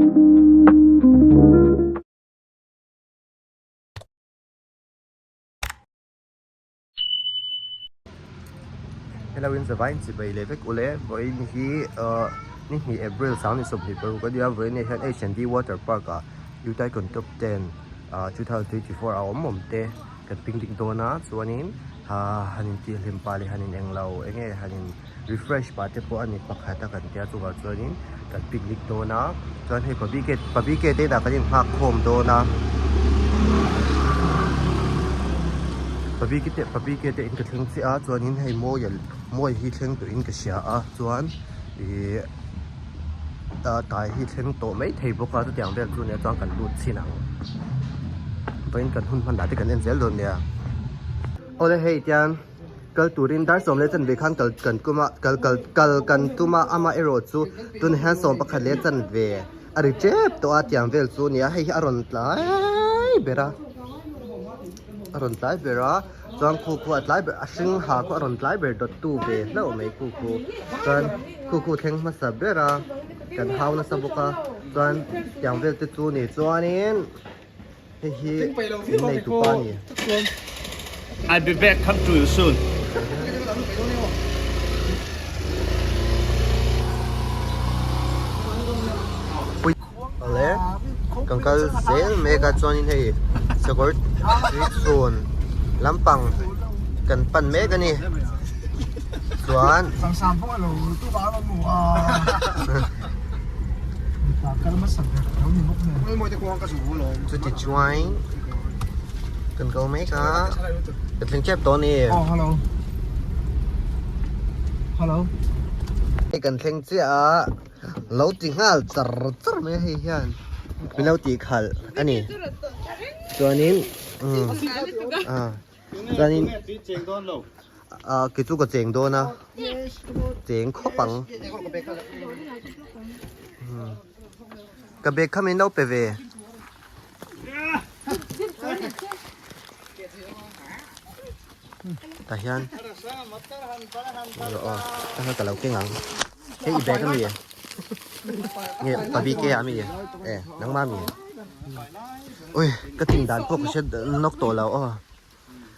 Hello in zavain chibai leh vek ule vawiin hi ahh ni hnih April sang ni 26 a nia vawiin ah hian H&D water park ah Utaicon top 10 ahh 2024 a awm awm te kan picnic dawn a chuanin ahh han intihhlim pah leh han in englo eng nge han in refresh pah te pawh a ni pakhat a kan tia chuvang chuanin kan picnic dawn a chuan hei pabike pabike te inah kan inghak khawm dawn a pabike te pabike te in ka thleng chiah a chuanin hei mawi mawi hi thleng tawhin ka hria a chuan ihh tai hi thleng tawh maithei bawk a chutiang vel chu nia chuan kan lut chhin ang vawiin kan hun hman lah te kan en zel dawn nia awle hei tian. Kal turin dar sawm leh chanve khan kal kan tum a kal kal kal kan tum a amah erawh chu tunah hian sawm pakhat leh chanve a ri tep tawh a tiang vel chu a ni a hei hi a rawn tlai ber a a rawn tlai ber a chuan khu khu a tlai ber a hring ha khu a rawn tlai ber dawt tu ve hlauh mai khu khu chuan khu khu thleng hmasa ber a kan hau nasa bawk a chuan tiang vel te chu a ni chuanin. Hei hi in nei tu pa a ni. I'll be back come to you soon. Awle kan kal zel mek a chuanin hei sakawr tui chhun lampang kan pan mek a ni chuan Chuti chuan kan ko mek a ka thleng tep tawh a ni. Hei kan thleng chiah a lo ti nghal char char mai a hei hian min lo tih khalh a ni chuanin chuanin ah kei chu ka cheng dawn a cheng khawp ang ka bag kha min lo pe ve tah hian aw tah hian ka lo keng ang hei i bag ami nge pabike ami e nangmah ami ui ka tin dan pawh ka hre nawk tawh lo aw.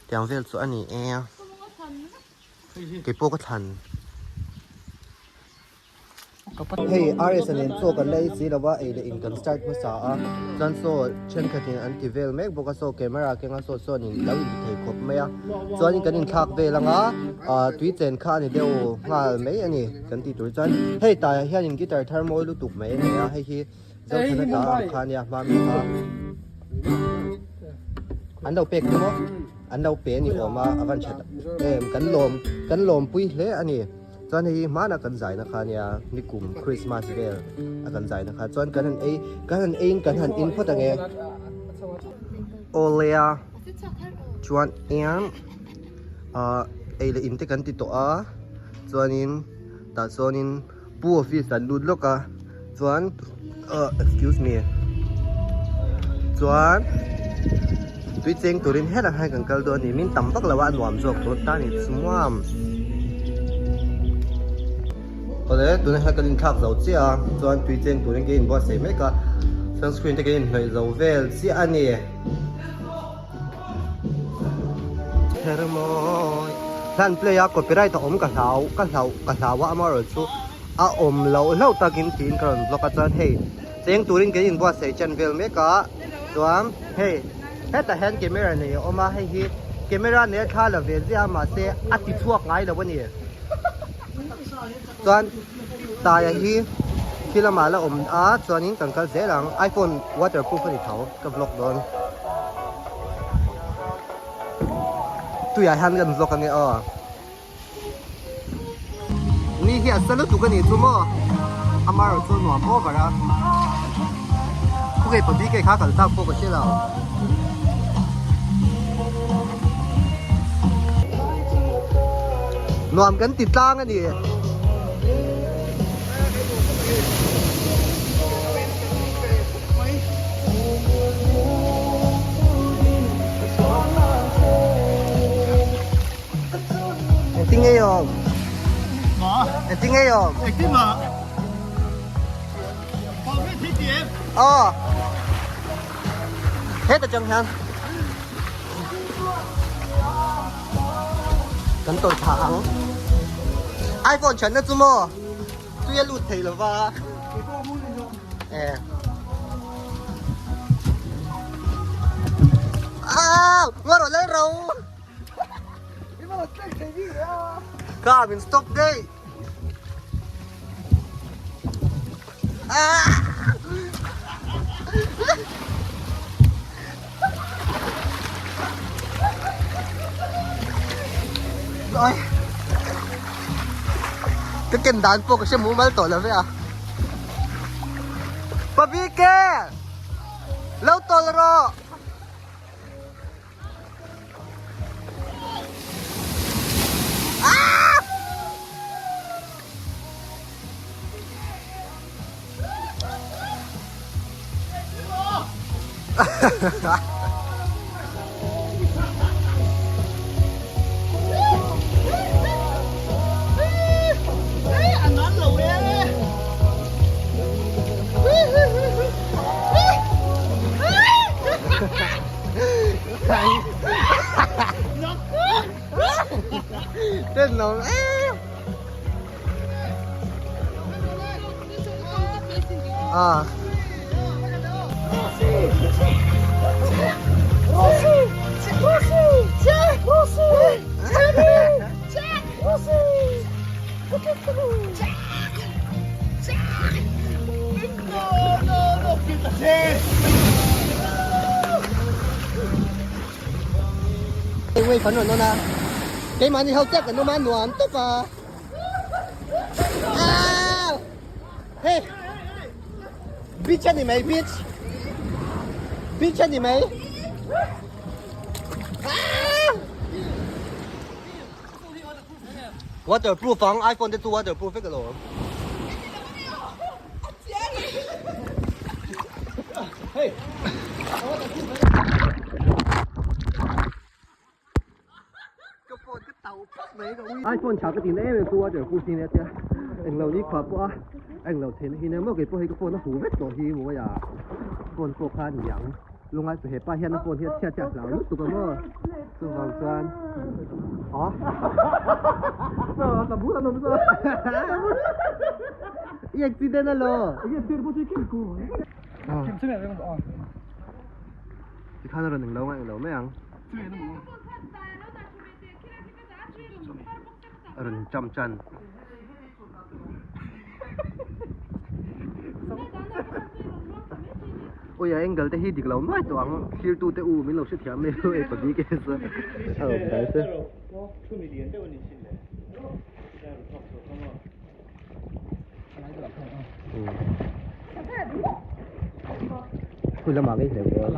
Tiang vel chu a ni e a, kei pawh ka thlan. Hei RS a nen chaw kan la ei si lo va, ei leh in kan start hmasa a, chuan saw thenkhatin an ti vel mek bawk a, saw camera kenga saw chuan in lo inti thei khawp mai a, chuanin kan inthlak vel anga ah tui chen kha a ni deuh nghal mai a ni kan tih tur chuan hei taiah hianin guitar thar mawi lutuk mai a ni a, hei hi Zothana ta ang kha nia hma mi kha an lo pek maw an lo pe ni awm a a van that em kan lawm kan lawm pui hle a ni chuan hei hmana kan zai na kha nia nikum Christmas vel a kan zai na kha chuan kan han ei kan han ei in kan han in phawt ange awle a chuan eng ah ei leh in te kan ti tawh a chuanin tah chuanin Pu office an lut lawk a chuan ah excuse me chuan tui cheng turin helai hian kan kal dawn a ni min tam vak lo a a nuam zawk dawn ta a ni chumuam awle tunah hian kan inthlak zo chiah a chuan tui cheng turin kan inbuatsaih mek a sunscreen te kan inhnawih zo vel chiah a ni. Hermawi hlan play a copyright a awm ka hlau ka hlauh ka hlau a amaherawh chu a awm loh hlauh takin tiin ka rawn vlog a chuan hei cheng turin kan inbuatsaih chen vel mek a chuan hei hetah hian camera nei a awm a hei hi camera nei a thla la ve ziah a mahse a ti chhuak ngai lo a ni chuan taia hi khi lamah la awm a chuanin kan kal zel ang iphone waterproof a ni tho ka vlog dawn tuiah hian kan vlog ange aw ni hi a sa lutuk a nih chu maw amaherawh chu nuam over a khawngei pahnih kei kha kal tak pawh ka hre lo. Nuam kan ti tlang a ni. Engtin nge awm? Engtin nge awm? Engtin mah? Aw. Heta chang hian kan tawlh phah ang. iPhone chhanna chu maw tui a lut thei lova. E. Ah, ngawr rawh lal ro. Car min stop daih. Ôi. Cái ken dan pawh ka hre mumal tawh lo ve a. Pabike! Lo tawlh rawh! Ten lo em. Ah. Wave an rawn awn a, keimahni ho chiah kan awm a nuam tawp a. Aaa! Hei! Beach a ni mai beach! Beach a ni mai! Aaa! Waterproof ang iPhone te chu waterproof vek alawm. iPhone tha ka tihna em em chu waterproof hi nia tia englo ni khua pawh a englo theihna hi nia maw kei pawh hei ka phone a huh vek tawh hi mawi a phone pawh kha a ni ang. Lungai chu hepa hian a phone hi a chhiat hi a hlau lutuk a maw chuvang chuan aw i accident alo tikhan a rawn englo a englo mai ang a rawn jump chan. Ui a angle te hi dik lo nuai tawh ang thlir tu te u min lo hrethiam mai lo ei pahnih ke sa a awm dai se. Ui lamah ngei hle bawk.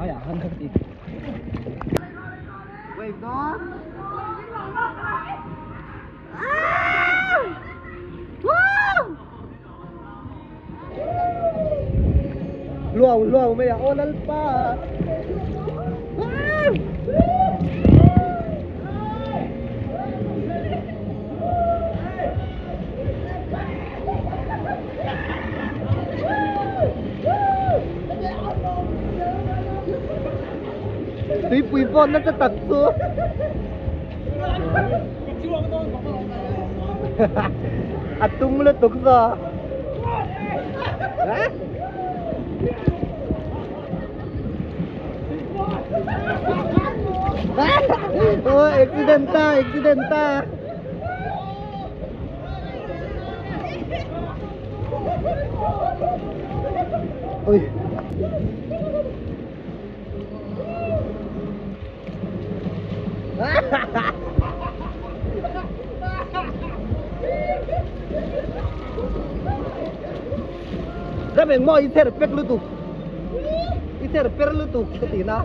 Wave dawn. Luau luau mai a aw lalpa. Tuipui pawh nasa tak chu. A tung lutuk zaw. Oh, accident ta, accident ta. Ui. Ram eng maw i cher pek lutuk i cher per lutuk ka ti na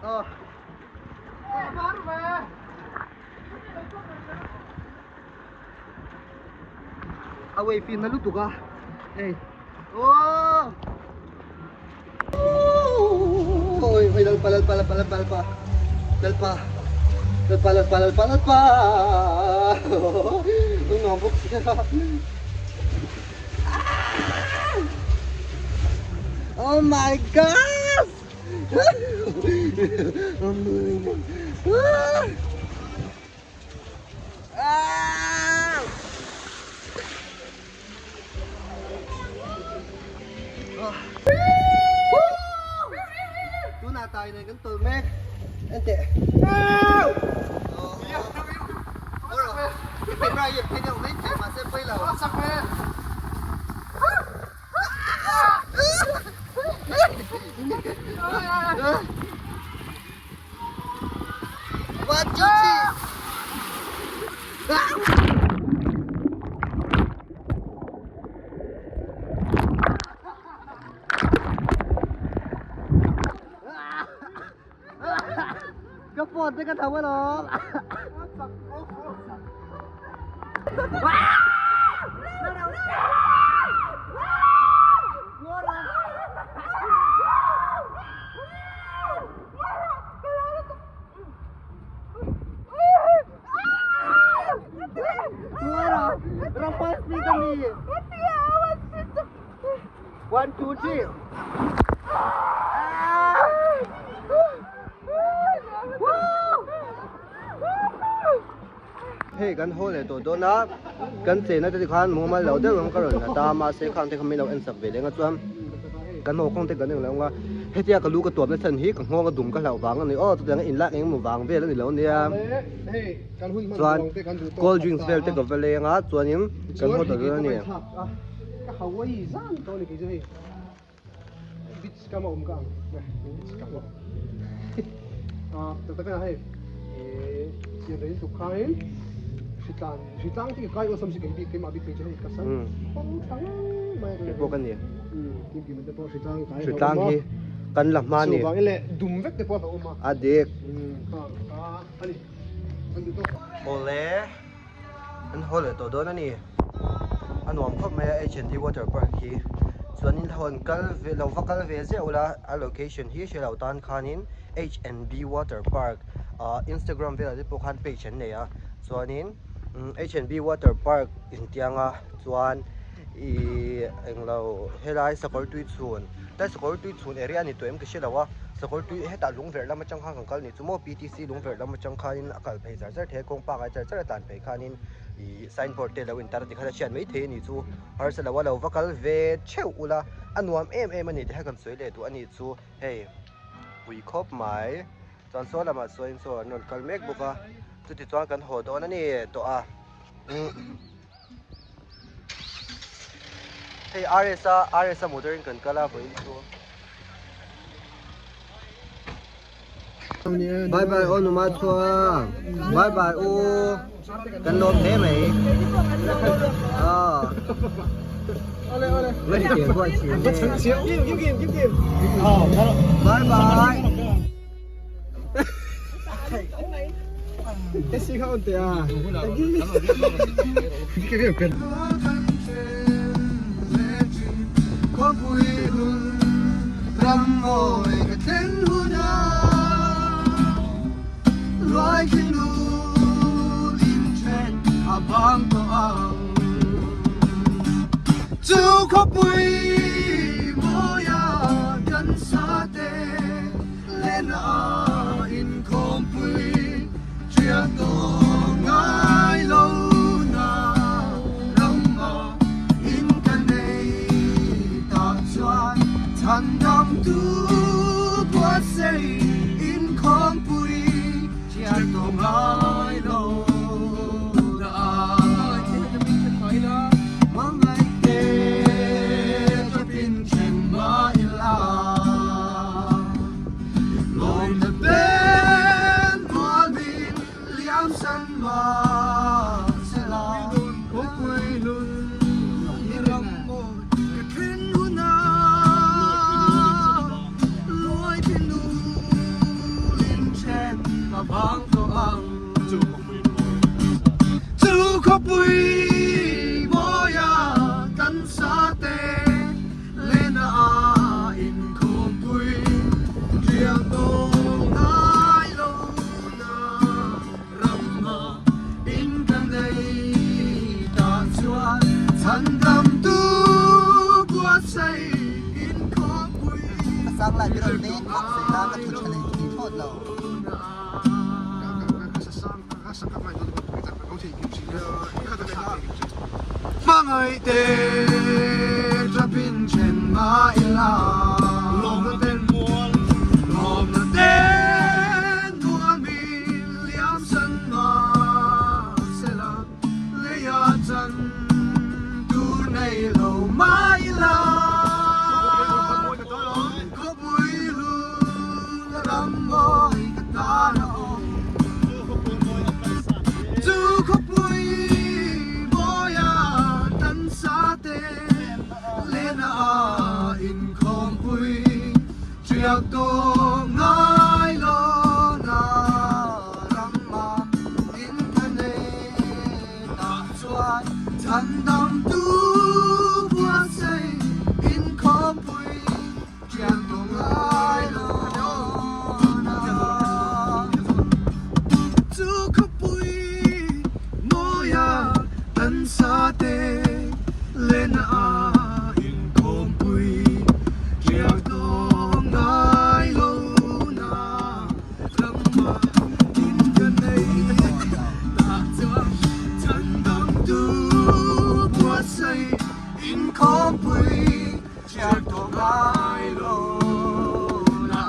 Oh. A wave in na lutuk a hei oh oi oi. Lalpa Lalpa Lalpa Lalpa Lalpa Lalpa Lalpa Lalpa Lalpa Lalpa Ang nuam bawk sia Oh my gosh Tunah tai nen kan tawlh mek enteh camera hi a phe deuh mai thei mahse pawi lo One two three Ka phone te ka tho alawm. One, two, three. Hei kan haw leh tawh dawn a, kan chenna te khan mumal lo deuh ang ka rawn la ta a, mahse khang te kha min lo en sak ve leng a chuan kan haw kawng te kan englo ang a, hetia ka lu ka tuamna chhan hi ka nghawng a dum ka hlauh vang a ni aw chutiang in lak engemaw vang vel a ni lo nia chuan cold drinks vel te ka va leng a chuanin kan haw ta dawn a ni. Beach ka ma awm ka ang beach ka ma ah tak tak a hei eh chian rei tuk khain hritlan hritlang te kai awsam si kei bik keimah bik phei chu hei ka san khawng thlang mai a Kei pawh ka ni kim kim te pawh hritlang kai hritlang hi kan la hma ni chuvang le dum vek te pawh a awm a a dik kha kha ani kan duh tawk Awle An haw leh tawh dawn a ni. A nuam khawp mai a H&D water park hi. Chuanin hawn kal ve lo va kal ve ziah ula a location hi hre lo tan khanin H&B water park ah Instagram velah te pawh khan page an nei a. Chuanin H&B water park intianga chuan ihh englo helai sakawr tui chhun tlai sakawr tui chhun area a ni tawh em ka hre lo a sakawr tui hetah lungverh lam atang khan kan kal ni chu maw P_T_C lungverh lam atang khanin a kal phei zar zar thei a kawng pangai char char a tlan phei khanin ihh signboard te lo intar a tikhan a hriat mai thei a ni chu harsa lo a lo va kal ve theuh ula a nuam em em a ni tih kha kan sawi leh duh a ni chu hei pui khawp mai chuan saw lamah sawn saw an rawn kal mek bawk a chuti chuan kan haw dawn a ni tawh a hei R_S a R_S a motor in kan kal a vawiin chu. Bye bye aw numa chuang bye bye u kan lawm hle mai aw Ngati te huai thin nge bye bye Sang lai tirh te thak sei la ka thu tha lei thei thlawt lo. Hmangaihte tap in then mah ila lawmna ten mual lawmna ten mual min liam san mah sela leia chan tur nei lo mah ila khawpui lun ram mawi ka tan a awm. Chu khawpui mawia tan sa te lena a inkhawmpui ṭiak tawh ngai lo na rama in ka nei tah chuan chhandam tu buatsaih inkhawmpui ṭiak tawh ngai lo na. Chu khawpui mawia tan sa te lena a inkhawmpui ṭiak tawh ngai lo na rama in ka nei tah chuan chhandam tu buatsaih inkhawmpui ṭiak tawh ngai lo na.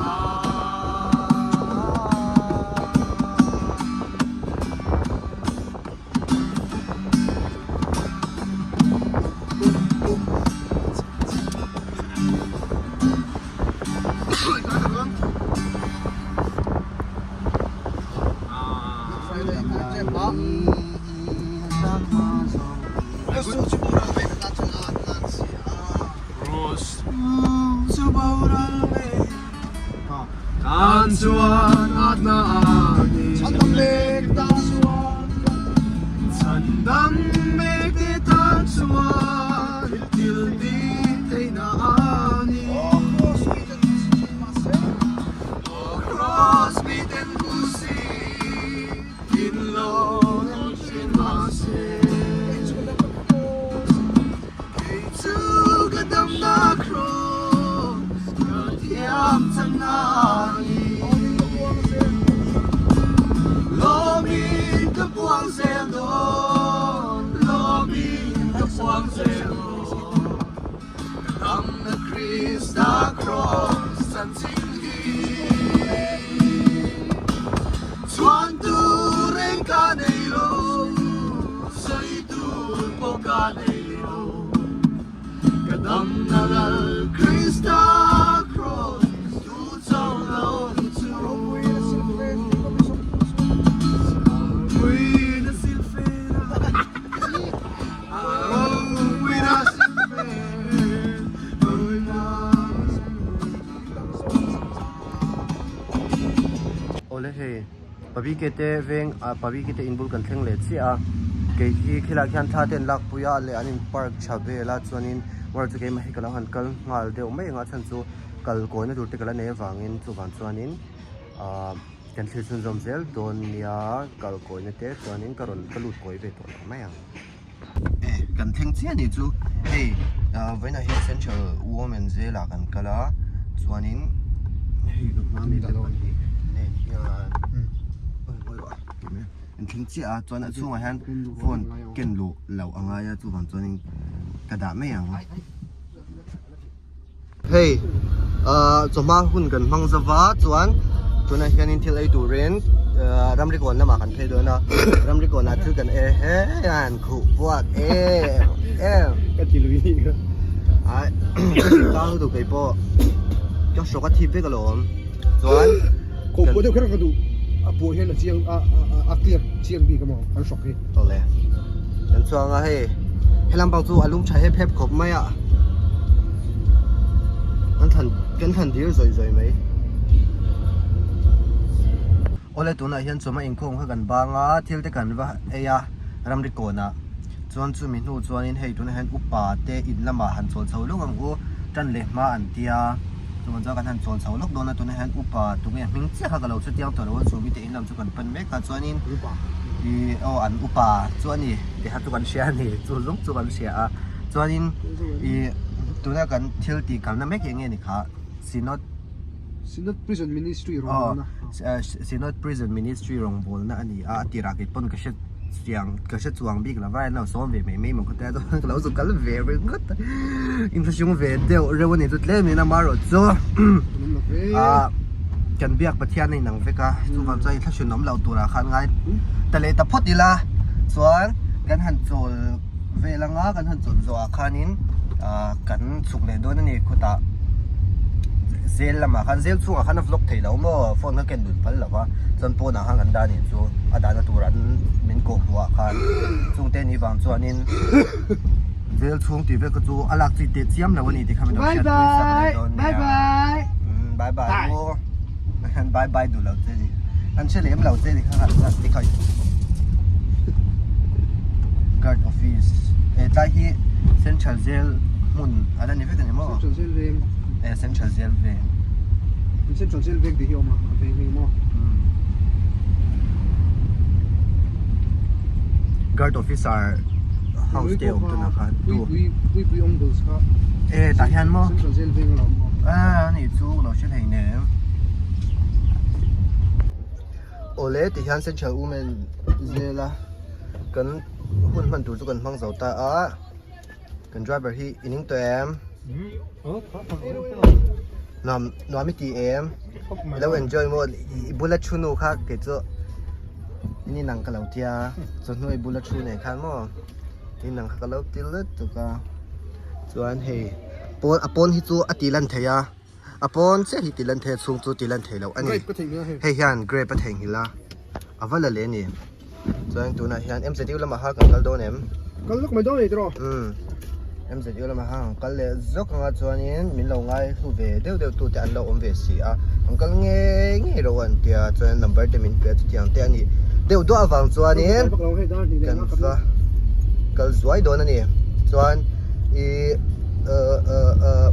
Awle hei Pabike te veng ah Pabike te inbul kan thleng leh chiah a kei hi khilai khian thla te an lak pui a leh an in park tha vel a chuanin war chu keimah hi ka lo han kal nghal deuh mai ang a chhan chu kal kawina tur te ka la nei avangin chuvang chuanin ahh kan thlir chhunzawm zel dawn nia kal kawina te chuanin ka rawn ka lut kawi ve tawh lo mai ang. E kan thleng chiah ni chu hei ah vawiinah hian central women zela kan kal a chuanin hei ka hma mi te pahnih nen hian an thleng chiah a chuan a chhungah hian phone ken luh loh a ngai a chuvang chuanin ka dah mai ang. Hei ah chawhma hun kan hmang zova chuan tunah hianin thil ei turin ah ramri kawn lamah kan phei dawn a ramri kawnah thil kan ei he an khuh buak em em ka ti lui nih kha ai tang lutuk kei pawh ka hrawk a thip vek alawm chuan khuh buah deuh kher ka duh a buah hian a chiang a a clear chiang bik a maw an hrawk hi awle kan chuang a hei helam pang chu a lum tha hep hep khawp mai a kan thlan kan thlan dir zawih zawih mai awle tunah hian chawhma inkhawm kha kan bang a thil te kan va ei a ramri kawnah chuan chumi hnu chuanin hei tunah hian upa te in lamah han chawl chho lawk ang u tan leh hma an tia. Chuvang chuan kan han chawl chho lawk dawn a, tunah hian upa tunge hming chiah kha ka lo chutiang tawh lo a, chu mite in lam chu kan pan mek a, chuanin ih aw an upa chu a ni tih kha chu kan hria a ni, chu zawng chu kan hria a, chuanin ih tuna kan thil tih kalna mek hi eng nge ni kha Synod Synod Prison Ministry rawngbawlna. Aw Synod Prison Ministry rawngbawlna a ni a, a tirah kei pawn ka hre chiang ka hre chuang bik lo va, an lo sawm ve mai mai maw khawte a chuan ka lo zu kal ve ringawt a, inthlahrung ve deuh reuh a ni chu tlem in amaherawh chu ah kan biak Pathian a inang vek a, chuvang chuan inthlahrun awm loh turah khan ngai ta leh ta phawt ila chuan kan han chawl vel anga kan han chawlh zawhah khanin ah kan chhuk leh dawn a ni khutah zel lamah khan zel chhungah khan a vlog thei lo maw phone kha ken dun phal lo va chuan pawnah khan kan dah anih chu a dahna tur an min kawh hmuh ah khan chungte ni vang chuanin zel chhung tih vel kha chu a lak chi teh chiam lo a ni tih kha min lo hriat pui sak leh dawn nia bye bye u bye bye duh lo che ni an hre lem lo che ni kha ti kha guard office he tlai hi central jail hmun a la ni vek a ni maw central jail veng eh central jail veng central jail veng tih hi a awm a a veng hming maw guard officer house te awm tunah khan tu pui pui pui awm bul kha eh tah hian maw central jail veng a lo awm a ni chu lo hre hlei nem Awle ti hian Central Women zela kan hun hman tur chu kan hmang zo ta a kan driver hi i ning tawh em nuam nuam i ti em i lo enjoy maw i bula thu nu kha kei chu in inang ka lo tia chawhnu i bula thu nen khan maw inang kha ka lo ti lutuk a chuan hei pawn a pawn hi chu a tih lan theih a. A pawn chiah hi tih lan thei a chhung chu tih lan theih loh a ni. Hei hian grape a theihnghilh a, a va la leh a ni. Chuan tunah hian MZU lamah kha kan kal dawn em? Kal lawk mai dawn a ni tiraw? Umm MZU lamah kha kan kal leh zawk anga chuanin min lo ngai hlu ve deuh deuh tute an lo awm ve si a, an kal ngei ngei ro an tia chuan number te min pe a chutiang te a nih deuh duah avang chuanin kan va kal zuai dawn a ni. Chuan ih uh uh uh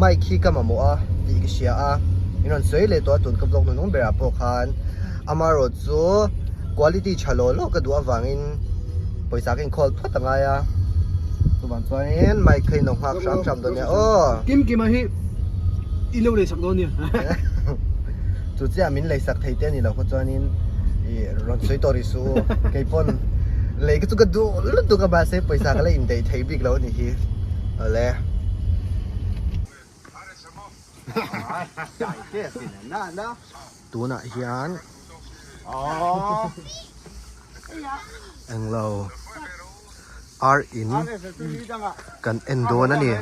mic hi ka mamawh a tih ka hria a in rawn sawi leh tawh a tun ka vlog hnunung berah pawh khan amaherawh chu quality tha law law ka duh avangin pawisa ka inkhawl phawt a ngai a chuvang chuanin mic kha in lo nghak hram hram dawn nia aw Kim Kima hi i lo leisak dawn nia chu chiah min leisak thei te a ni lo khaw chuanin ih rawn sawi tawh rih suh u keipawn lei ka chu ka duh lutuk a mahse pawisa ka la indaih thei bik lo a nih hi awle. Tunah hian englo ar in kan en dawn a ni.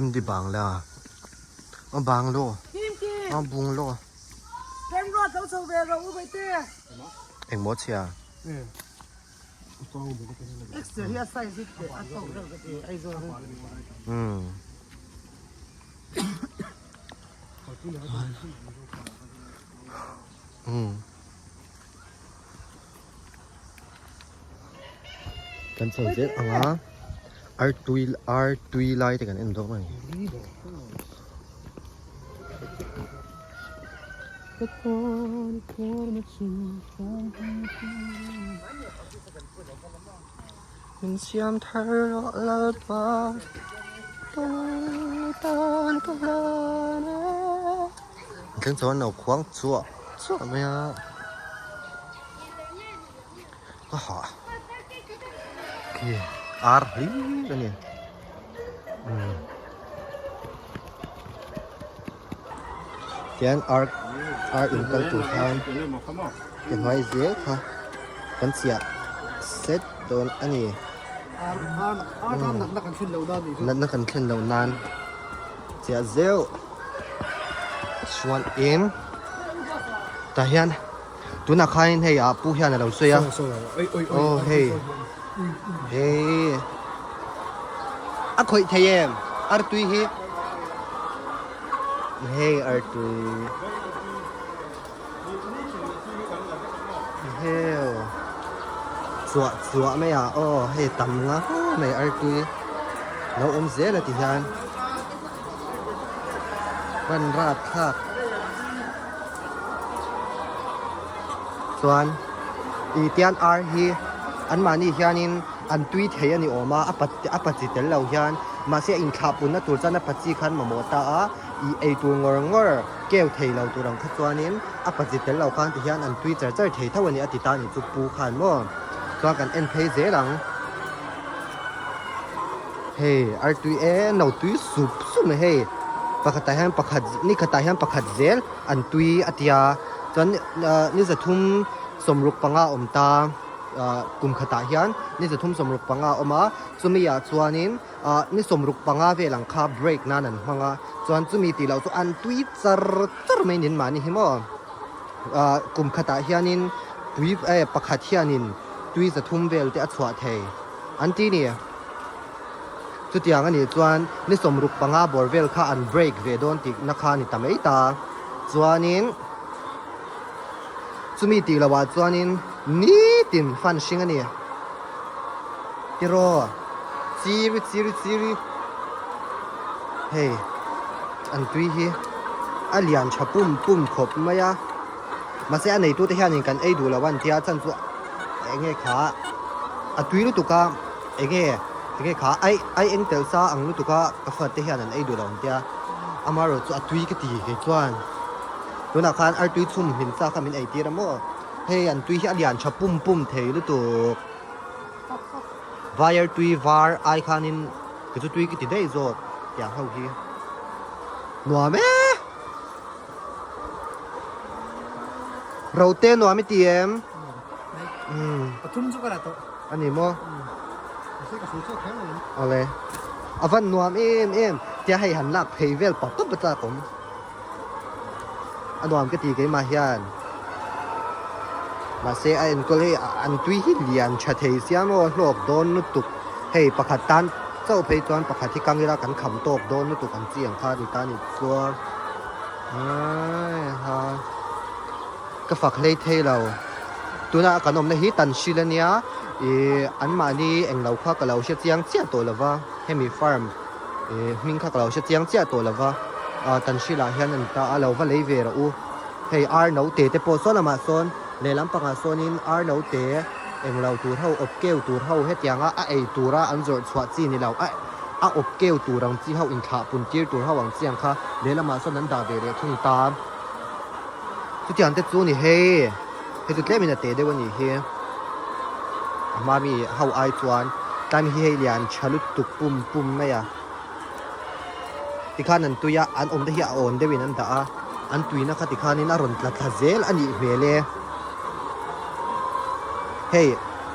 MD Bangla a banglo a bunglo engmaw chhia umm umm Kan chho zel ang a ar tui ar tui lai te kan en dawn a ni. Min siam thar rawh Lalpa tan ka hlan e. An thleng chuan an lo khuang chhuah chhuah mai a. Ka hah khi ar hlir a ni umm tian ar ar in kal tur khan ke hnuai zel kha kan chiah set dawn a ni natna kan thlen loh nan chiah zeuh chuan in tah hian. Tunah khanin hei ah pu hian a lo sawi a aw hei hei a khawih thei em artui hi hei artui heu chuah chuah mai a aw hei tam nga mai artui lo awm zel a ti hian ban rap thlak chuan ih tian ar hi anmahni hianin an tui thei a ni awm a a pa a pa chi tel lo hian mahse a inthlah punna tur chuan a pa chi khan mamawh ta a ih ei tur ngawr ngawr keu thei lo tur ang kha chuanin a pa chi tel lo khan ti hian an tui char char thei tho a ni a ti ta a ni chu pu khan maw chuan kan en phei zel ang hei artui e no tui sup sup mai hei pakhatah hian pakhat ni khatah hian pakhat zel an tui a tia chuan ah ni zathum sawmruk panga a awm ta ah kum khatah hian ni zathum sawmruk panga a awm a chumi ah chuanin ah ni sawmruk panga vel ang kha break nan an hmang a chuan chumi tih loh chu an tui char char mai nin mahni hi maw ah kum khatah hianin tui eh pakhat hianin tui zathum vel te a chhuah thei an ti ni. Chutiang a nih chuan ni sawmruk panga bawr vel kha an break ve dawn tih na kha a ni ta mai ta. Chuanin chumi tih loh ah chuanin nitin fan hring a ni. Tiraw chiri chiri chiri hei an tui hi a lian tha pum pum khawp mai a. Mahse a neitute hianin kan ei duh lo a an tia chan chu eng nge kha a tui lutuk a eng nge eng nge kha ai ai eng tel sa ang lutuk a ka fate te hian an ei duh lo an tia amaherawh chu a tui ka ti kei chuan tunah khan artui chhum hlim sa kha min ei tir a maw hei an tui hi a lian tha pum pum thei lutuk vai artui var ai khanin kei chu tui ka ti daih zawk tiang ho hi nuam e. Rote nuam i ti em? Umm. Pathum chu ka la tawh. A ni maw? Awle. A van nuam em em. Tia hei han lak phei vel pap pap a chak awm. A nuam ka ti keimah hian. Mahse a enkawl hei an tui hi lian tha thei sia maw hlawk dawn lutuk. Hei pakhat tan chauh phei chuan pakhat hi kang ila kan kham tawk dawn lutuk ang chi ang kha a ni ta a ni chuan ha ka fak hlei thei lo tunah kan awmna hi tan hril a nia ih anmahni englo kha ka lo hre chiang chiah tawh lo va hemi farm ih hming kha ka lo hre chiang chiah tawh lo va ah tan hrilah hian a ni ta a lo va lei ve rawh u hei ar note te pawh sawn lamah sawn lehlam pangah sawnin ar note. Englo tur ho, awp keu tur ho hetianga a ei tura an zawrh chhuah chi ni lo, a a awp keu tur ang chi ho inthlah pun tir tur ho ang chi ang kha lehlamah sawn an dah ve leh thung ta. Chutiang te chu ni hei, hei chu tlemin a teh deuh a nih hi. A hma mi ho ai chuan tlai mi hi hei lian tha lutuk pum pum mai a. Tikhan an tui a, an awm te hi a awn deuhin an dah a, an tuina kha tikhanin a rawn tla thla zel a nih hmel e. Hei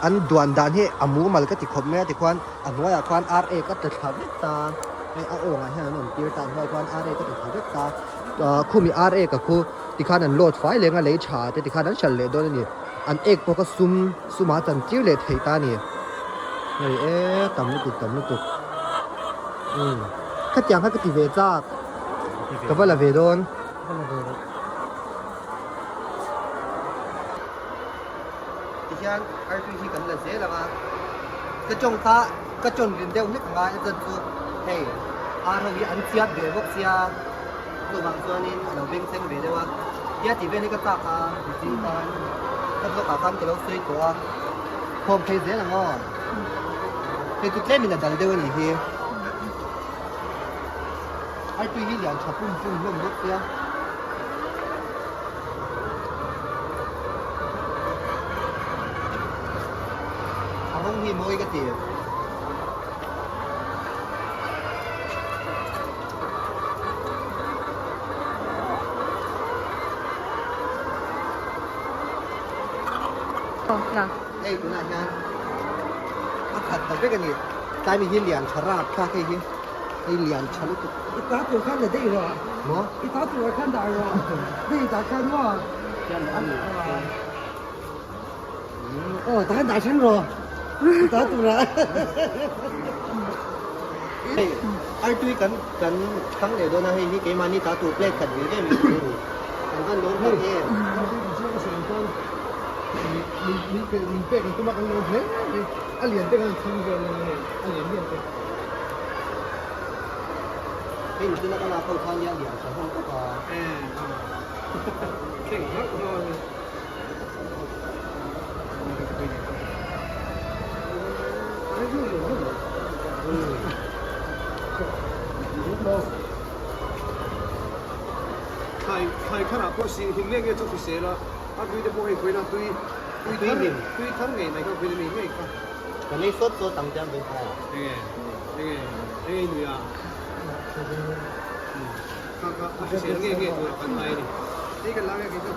an duan dan hi a mumal ka ti khawp mai a tikhuan a hnuaiah khuan ar ek a tla thla vek ta hei a awngah hian an awm tir ta a hnuaiah khuan ar ek a tla thla vek ta ah khumi ar ek a khu tikhan an load fai leng a lei tha te tikhan an hralh leh dawn a ni an ek pawh kha sum sumah a chan tir leh theih ta a ni hei e tam lutuk tam lutuk umm khatiang kha ka ti ve chak ka va la ve dawn. Tihian artui hi kan la zel ang a, ka tawng kha ka tawn rin deuh hlek anga a chan chu hei ar ho hi an chiat ve bawk sia chuvang chuanin a lo beng thleng ve deuh a, tia tih vel hi ka chak a zing khan ka vlog ah khan ka lo sawi tawh a, khawm phei zel ang aw, hei chu tlemin a dal deuh a nih hi. Artui hi lian tha pum pum hlawm bawk sia. A rawng hi mawi ka ti. Hei tunah hian a khat ta vek a ni. Tlai mi hi lian tha rap thlak hei hi. Hei lian tha lutuk. I ta tur khan la daih rawh. Maw? I ta tur khan dah rawh. Hei tah khan maw? Aw tah khan dah then rawh. I ta tur ah. Hei artui kan kan thang leh dawn a hei hi keimahni ta tur plate khat ve ve mai tur a ni. Kan van dawn tak em? Artui kan siam a siam chuan min min pe min pek an tum a kan lo hle mai a lian te kan thlang vel a hei a lian lian te. Hei nichina ka lak ho khan nia lian tha hlawm tawp a. Thleng hlauh hlauh a ni. Thlai thlai kharah pawh si hlim nge nge chu hrisel a, a tui te pawh hei kuina tui tui thar tui thar ngei mai kha kuina mi ngei kha. Ka nei sawt sawt ang tiang vei kha. Enge enge enge i nui a? Kha kha a hrisel nge nge tur a kan ngai a ni. Hei kan la nge kei chu.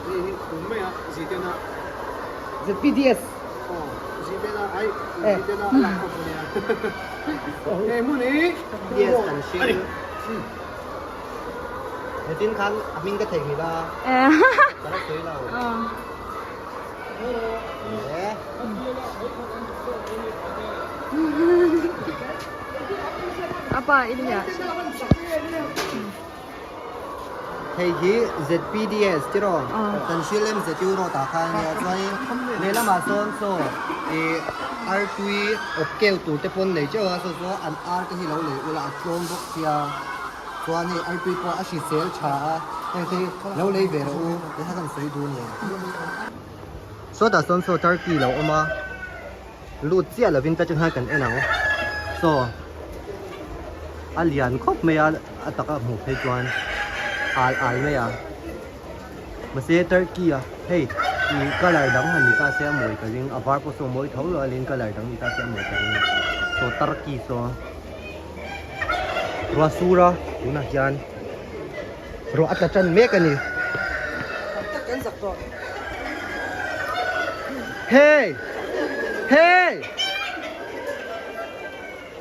Hei hi tum mai a zitena. ZPDS. Aw zitena ai zitena a lak khawp a nia. Hei hmun hi ZPDS kan hring. Nitin khan a hming ka theihnghilh a. Ka la sawi lo. Apa in ya. Hei hi ZPDS tiraw kan hrilh em ZU road ah khan ania chuanin lehlamah sawn saw ih artui awp keu tur te pawn nei teuh a saw chu an ar te hi lo lei ula a tlawm bawk sia chuan hei artui pawh a hrisel tha a heng te hi lo lei ve rawh u ti kha kan sawi duh a ni. Sawtah sawn saw turkey lo awm a lut chiah lovin ta chu kan en ang saw a lian khawp mai a a taka hmuh phei chuan al al mai a mahse turkey a hei ih colour dang han ni ta se a mawi ka ring a var pawh saw a mawi tho lo a lin colour dang ni ta se a mawi ka ring saw turkey saw ruah sur a tunah hian Ruah a tla tan mek a ni. Hey! Hey!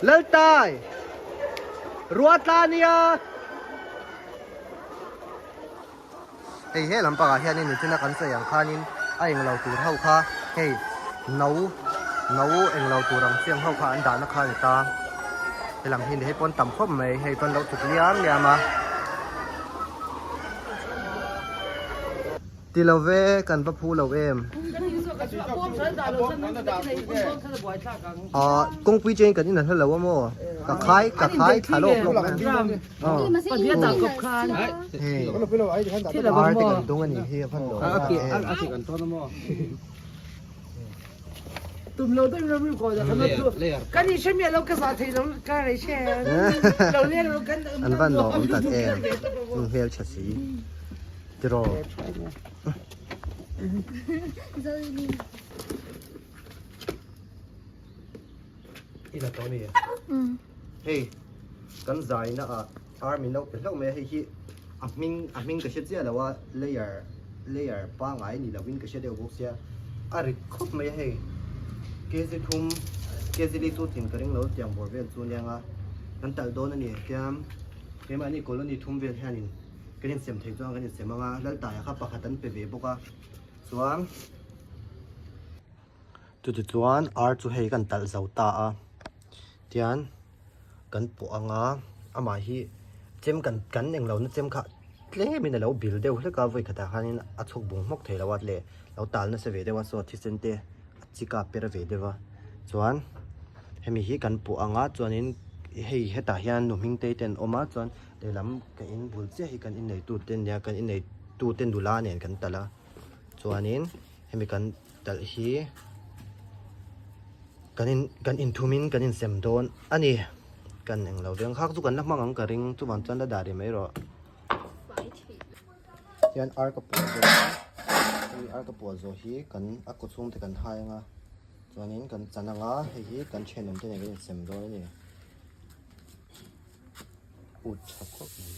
Laltai! Ruah a tla nia! Hei he lampangah hianin nichina kan sawi ang khanin a englo tur ho kha hei no no englo tur ang chiang ho kha an dahna kha a ni ta. Helam hi ni hei pawn tam khawp mai hei chuan lo chuk liam liam a. Ti lo ve kan va phu lo em. Ah kawngpui chen kan in a hla lo a maw ka khai ka khai thla lawk lawk mai a. Hei ar te kan dawng a nih hi a van lo em. Tum lo deuh ram ru ko da kan tu kan i hre miah lo ka zah thei lo ka rei hre lo le lo kan an van lo awm tak em in hmel tha si tiraw i la tawh a ni hei kan zai na ah ar min lo pe hlauh mai a hei hi a hming a hming ka hre chiah lo a layer layer pangai ni lovin ka hre deuh bawk sia a rit khawp mai a hei kg thum kg li chu tling ka ring lo tiang bawr vel chu aniang a kan talh dawn a ni tiang keimahni colony thum vel hianin kan insem thei chuan kan insem ang a Laltaia kha pakhat an pe ve bawk a chuan. Chutichuan ar chu hei kan talh zo ta a tian kan pawh ang a amah hi chem kan kan englo na chem kha tlemin a lo bil deuh hlek a vawi khatah khanin a chhuk bung hmawk thei lo a leh lo tal nasa ve deuh a saw thisen te a chik a per ve deuh a chuan hemi hi kan pawh ang a chuanin hei hetah hian nu hming te te an awm a chuan lehlam ka in bul chiah hi kan inneitu te nia kan inneitu te nula nen kan talh a chuanin hemi kan talh hi kan in kan inthumin kan insem dawn a ni kan englo veng khak chu kan la hmang ang ka ring chuvang chuan la dah rih mai rawh hian ar ka puah zawh a hemi ar ka puah zawh hi kan a kaw chhung te kan hai anga chuanin kan chan anga hei hi kan thenawm te nen kan insem dawn a ni ut tha khawp mai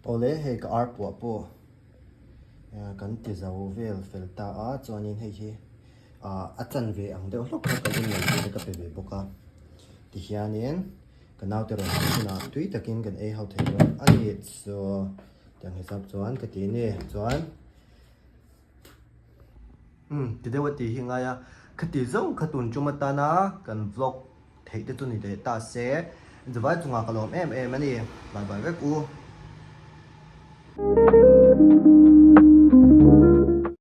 awle hei ka ar puah pawh. Kan ti zo vel fel ta a chuanin hei hi ah a chan ve ang deuh hlawk kha kan innei tur te ka pe ve bawk a tihianin ka naute rawn haw hunah tui takin kan ei ho thei dawn a ni chu tiang hisap chuan ka ti a ni chuan umm ti deuh a tih hi ngai a khati zawng kha tun tum atana kan vlog theih te chu ni leh ta se Dubai chungah ka lawm em em a ni bye bye vek u.